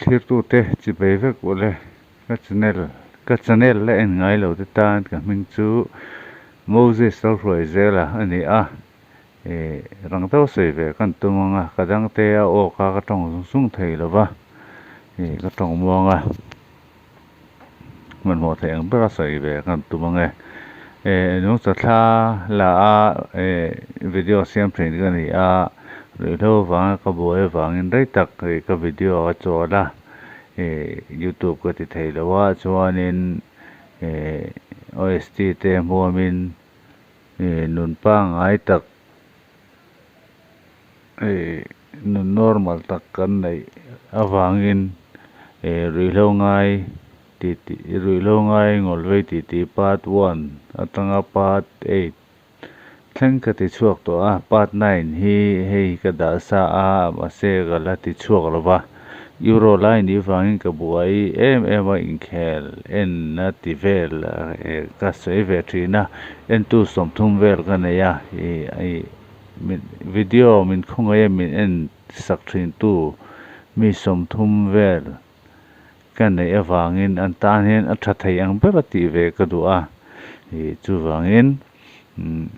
Thlirtute chipei vek ule ka channel ka channel la en ngai lo te tan ka hming chu Moses Lalhruaizela a ni a eh rang deuh sawi ve kan tum ang a ka dangte a aw kha ka tawng zung zung thei lo va eh ka tawng muang a hmanhmawh theih ang bera sawi ve kan tum ang e eh nungcha thla la a eh video siam thin ka ni a ruihhlo vanga ka buai avangin rei tak ih ka video a chawl a eh youtube ka ti thei lo a chuanin eh O_S_T te hmuamin eh nun pangngai tak eh nun normal tak kan neih avangin eh ruihhlo ngai ti ti ruihhlo ngai ngawl vei ti tih part one atanga part eight thleng ka ti chhuak tawh a part nine hi hei ka dah sa a mahse ka la ti chhuak lo va euro lai nih vangin ka buai em em a inkhel en a ti vel eh ka sawi ve thin a entu sawmthum vel ka nei a ih ih min video min khawngaih a min en sak thin tu mi sawmthum vel ka neih avangin an tan hian a tha thei ang ber a tih ve ka duh a ih chuvangin umm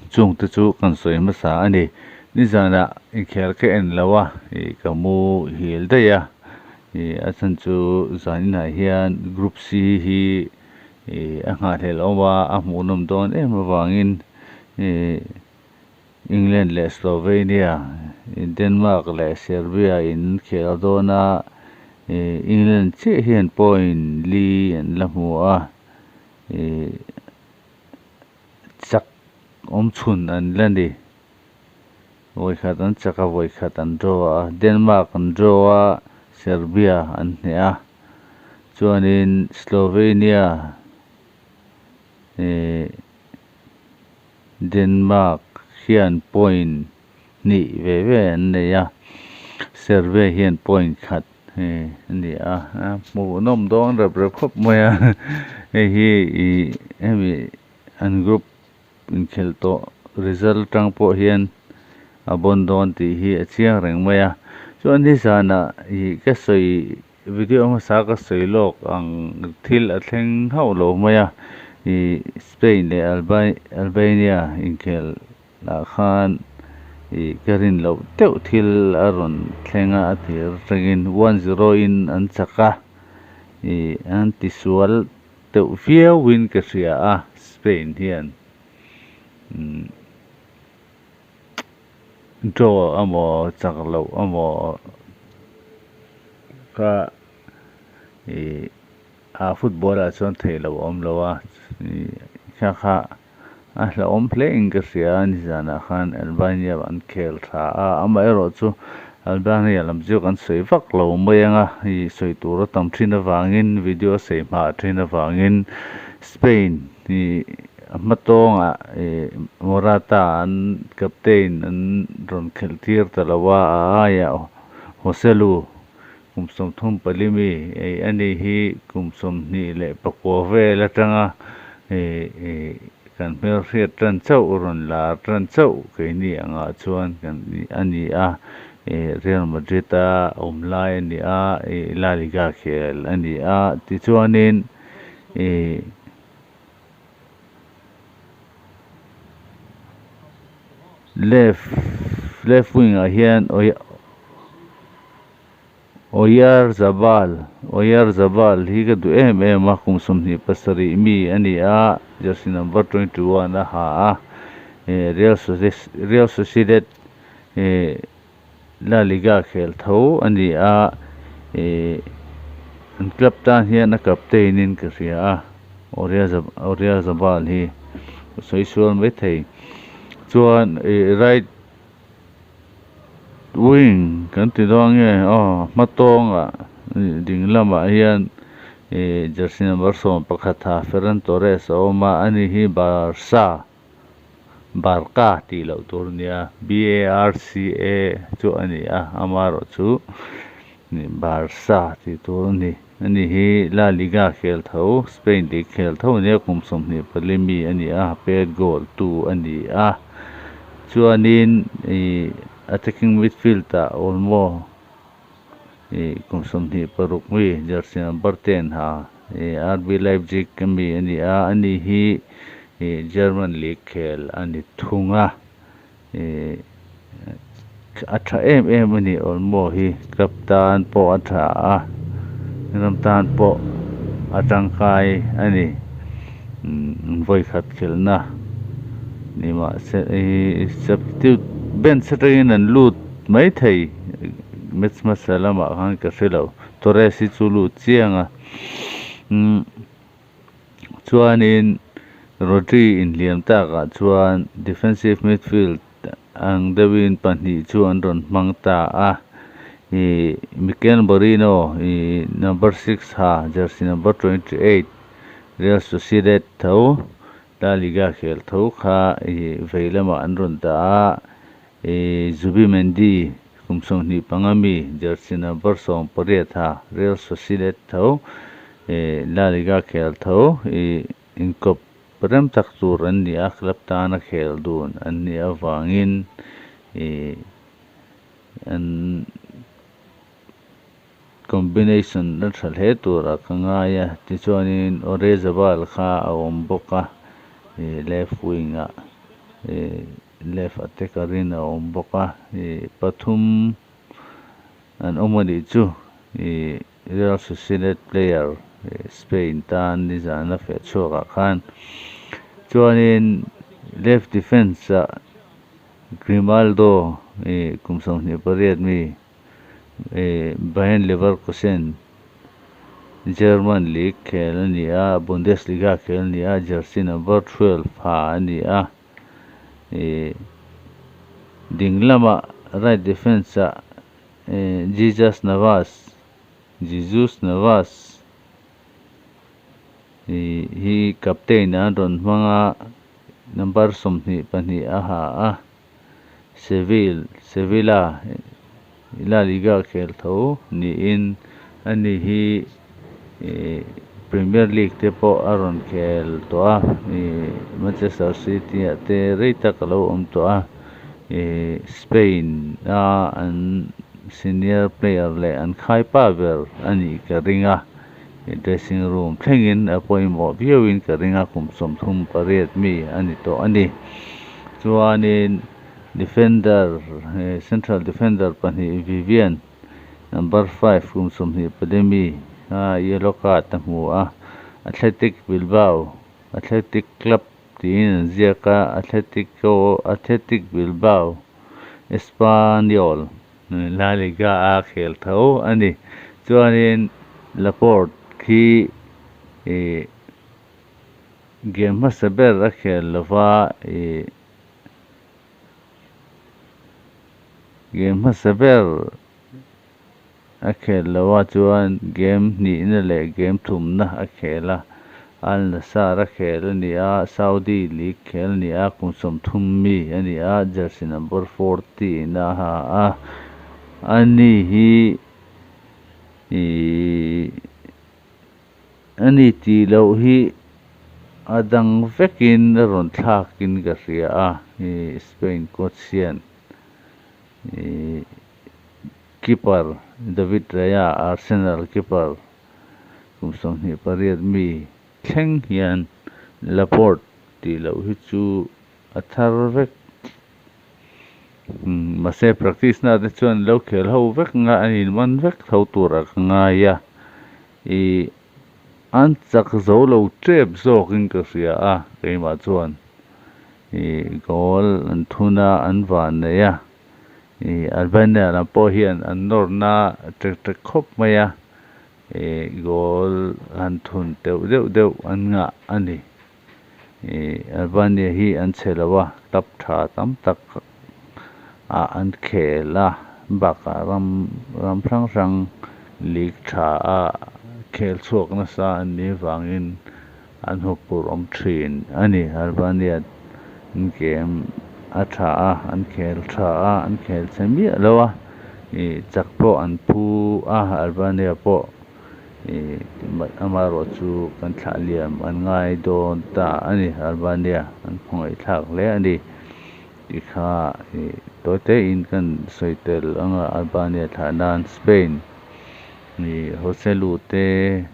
chungte chu kan sawi hmasa a ni nizanah inkhel ka en lo a ih ka mu hil daih a ih a chhan chu zaninah hian group C hi ih a nghahhlelh awm a a hmuhnawm dawn em avangin ih. England leh Slovenia, Denmark leh Serbia in khel dawn a, England chiah hian point li an la hmu a, chak awm chhun an la ni. Vawikhat an chak a, vawikhat an draw a, Denmark an draw a, Serbia an hneh a, chuanin Slovenia ih. Denmark hian point hnih ve ve an nei a, Serbia hian point khat a ni a, hmuhnawm dawn rep rep khawp mai a, hei hi ih hemi an group inkhelh tawh result atang pawh hian a bawn dawn tih hi a chiang reng mai a, chuan nizanah ih ka sawi Video hmasa ka sawi lawk ang thil a thleng hauh lo mai a, ih Spain leh Albania inkhel ah khan ih ka rin loh deuh thil a rawn thleng a, a tir atangin one zero in an chak a, ih an tisual deuh viau in ka hria a Spain hian umm Draw amaw chak loh amaw kha ih a football ah chuan theih loh a awm lo a ih kha kha a hlauhawm hle in ka hria a nizanah khan Albania an khel tha a amaherawh chu Albania lam chu kan sawi vak lo mai ang a ih sawi tur a tam thin avangin video a sawi hma thin avangin Spain ih A hma tawngah ih Morata an captain an rawn khelh tir ta lo a, a aiah Joselu kum 34 mi ei a ni hi kum 24 vel atanga ih ih kan hmelhriat tan chauh rawn lar tan chauh keini angah chuan kan a ni a, ih Real Madrid a awm lai a ni a, ih La Liga khel a ni a, tichuanin ih. Left left wing ah hian Oyarzabal Oyarzabal hi ka duh em em a kum 27 mi a ni a jersey number 21 a ha a eh Real Real Sociedad eh La Liga khel tho a ni a ih an club tan hian a captain in ka hria a Oyarzabal hi ka sawi sual mai thei chuan ih right wing kan ti dawn nge aw hma tawngah ding lamah hian ih jersey number 11 ha Ferran Torres a awm a ani hi Barca. Barca tih loh tur a nia, B-A-R-C-A chu a ni a, amaherawh chu Barca tih tur a ni. Ani hi La Liga khel tho, Spain league khel tho a nia, kum 24 mi a ni a, pet goal tu a ni a. Chuanin ih attacking midfield ah Olmo. Ih kum 26 mi jersey number 10 ha ih RB Leipzig ami a ni a ani hi ih German league khel a ni thung a ih a tha em em a ni Olmo hi club tan pawh a tha a ram tan pawh a tangkai a ni umm vawikhat khelhna ni mahse ih substitute bench atangin an lut maithei match hmasa lamah khan ka hre lo Torres hi chu lut chiang a umm chuanin Rodri inhliam takah chuan defensive midfield ang deuhin pahnih chu an rawn hmang ta a ih Mikel Merino ih number six ha jersey number 28 Real Sociedad tho La Liga khel tho kha ih vei lamah an rawn dah a ih Zubimendi kum 25 mi jersey number 18 ha Real Sociedad tho ih La Liga khel tho ih inkawp rem tak tur an ni a club tana khel dun an nih avangin ih an combination a tha hle turah ka ngai a tichuanin Oyarzabal kha a awm bawk a ih left wing ah ih left attacker in a awm bawk a ih pathum an awm a nih chu ih Real Sociedad player Spain tan nizan a feh chhuakah khan chuanin left defence ah Grimaldo ih kum 28 mi ih Bayern Leverkusen German league khel a ni a Bundesliga khel a ni a jersey number 12 ha a ni a ih ding lamah right defence ah ih Jesus Navas Jesus Navas ih hi captain an rawn hmang a number 22 a ha a Seville Sevilla La Liga khel tho niin ani hi ih Premier League te pawh a rawn khel tawh a ih Manchester City ah te rei tak a lo awm tawh a ih Spain a an senior player leh an khaipa ber a nih ka ring a dressing room thlengin a pawimawh viauin ka ring a kum 38 mi a ni tawh a ni chuanin defender central defender pahnih Vivian number 5 kum 24 mi a yellow card a hmu a Athletic Bilbao Athletic Club tiin an ziak a Atletico Athletic Bilbao Espanyol La Liga a khel tho a ni chuanin Laporte khi ih game hmasa ber a khel lova ih game hmasa ber a khel loa chuan game hnihna leh game thumna a khel a Al Nassr a khel a ni a Saudi League khel a ni a kum 30 mi a ni a jersey number 14 a ha a ani hi ih ani tih loh hi a dang vekin a rawn thlakin ka hria a ih Spain coach hian ih keeper David Raya Arsenal keeper kum 28 mi thleng hian Laporte tih loh hi chu a thar vek mahse practice na te chuan lo khel ho vek nga an inman vek tho turah ka ngai a ih an chak zo lo tep zawkin ka hria a keimah chuan ih goal an thun a an van nei a ih Albania lam pawh hian an nawrna tek tek khawp mai a ih goal an thun teuh deuh deuh an ngah a ni ih Albania hi an chhe lo a club tha tam tak ah an khel a bakah ram ram hrang hrang league tha a khel chhuak nasa an nih avangin an hupur awm thin a ni Albania an game a tha a an khel tha a an khel chhe miah lo a ih chak pawh an phu a Albania pawh ih amaherawh chu kan thlah liam an ngai dawn ta a ni Albania an khawngaih thlak hle a ni tikha ih tawite in kan sawi tel anga Albania thlah nan Spain. Ih Joselu te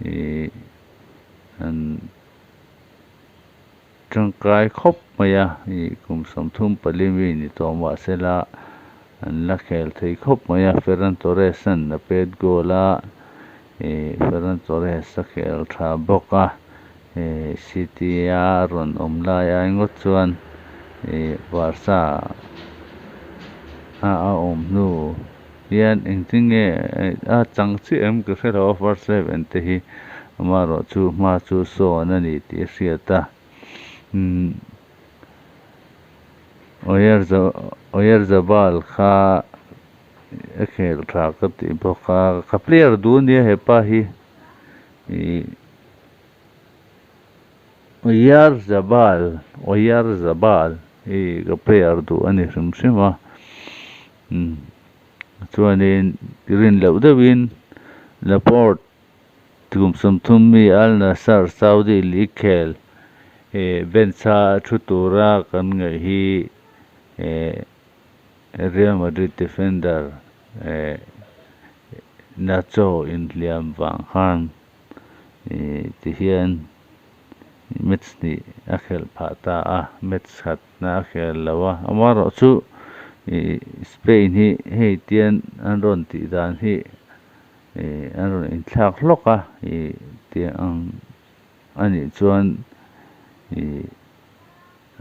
ih an tangkai khawp mai a, ih kum 34 mi ni tawh mahsela an la khel thei khawp mai a, Ferran Torres an a pet goal a, ih Ferran Torres a khel tha bawk a, ih City a rawn awm lai ai ngawt chuan ih Barca a a awm hnu hian engtin nge a chang chiah em ka hre lo a first eleven te hi amaherawhchu hma chu sawn a ni tih a hriat a umm Oyarzabal kha a khel tha ka tih bawk a ka player duh ania hepa hi ih Oyarzabal Oyarzabal hi ka player duh a ni hrim hrim a umm chuanin rin loh deuhin Laporte Tum 30 mi Al Nassr Saudi League khel bench a thu tura kan ngaih hi Real Madrid defender Nacho inhliam vang khan ti hian match hnih a khelh phah ta a, match khatna a khel lo a. Amaherawhchu Spain hi hei tian an rawn tih dan hi Ih an rawn inthlak hlawk a, ih tih ang a nih chuan ih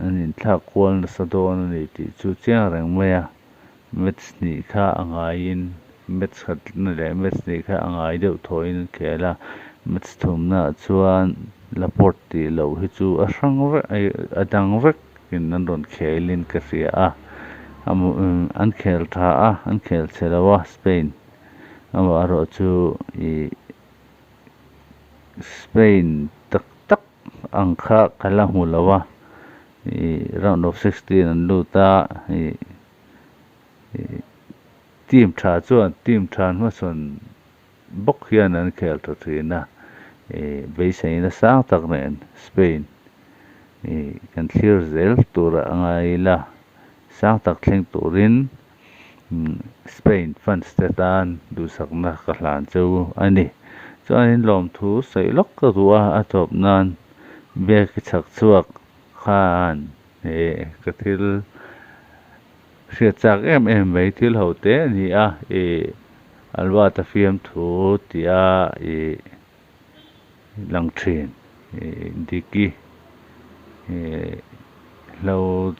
an inthlak kual nasa dawn a ni tih chu chiang reng mai a, match hnih kha a ngaiin match khatna leh match hnih kha a ngai deuh thawhin an khel a, match thumnaah chuan Laporte tih loh hi chu a hrang vek a dang vek in an rawn khelin ka hria a, an khel tha a, an khel chhe lo a Spain. Amaherawh chu ih Spain tak tak ang kha ka la hmu lo a, ih round of 16 an lut a, ih team tha chuan team tha hmasawn bawk hian an khel tha thin a, ih beiseina sang tak nen Spain ih kan thlir zel tur a ngai ila sang tak thleng turin Spain fans te tan duhsakna ka hlan cheu a ni. Chuanin lawmthu sawi lawk ka duh a, a tawp nan biak i chhak chhuak khan he ka thil hriat chak em em mai thil ho te a ni a, ih Albert-a fiamthu tia ih lang thin ih Diki ih hlo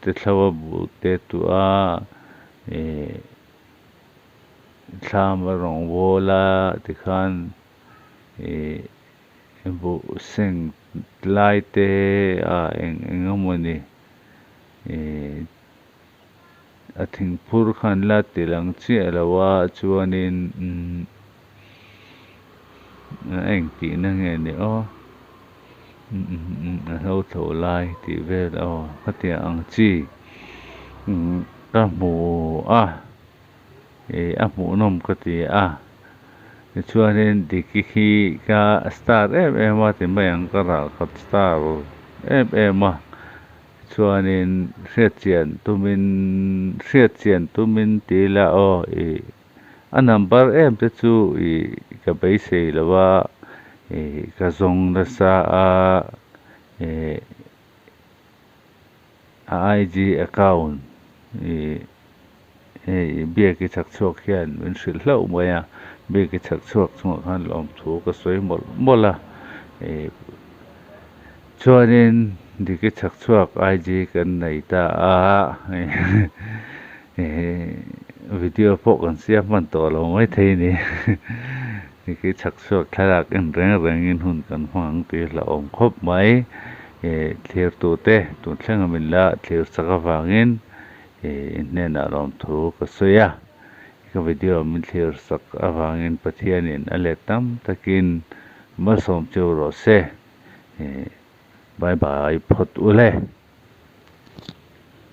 Te thlo a buh te tuah a ih thlam a rawn bawl a tikhan ih buh seng lai te a eng eng emawni ih a thingphur khan la ti lang chiah lo a chuanin umm a eng tihna nge ni aw. A hlo tho lai tih vel aw khatiang ang chi ka hmu a ih a hmuhnawm ka ti a tichuanin Diki khi ka star em em a ti mai ang ka ralkhat star em em a chuanin hriatchian tumin hriatchian tumin ti ila aw ih. A number em te chu ih ka beisei lo a, ih ka zawng nasa a, ih a IG account ih hei biak i chak chhuak hian min hrilh hlauh mai a, biak i chak chhuak chungah khan lawmthu ka sawi mawlh mawlh a, ih chuanin dik i chak chhuak IG kan nei ta a. Video pawh kan siam hman tawh lo mai thei a ni. Hei chhak chhuak thlalak en reng rengin hun kan hmang ang tih hlauhawm khawp mai. Thlir tute tun thleng a min la thlir chak avangin in hnenah lawmthu ka sawi a. Ka video min thlir sak avangin Pathianin a let tam takin malsawm cheu rawh se. Bye bye phawt ule.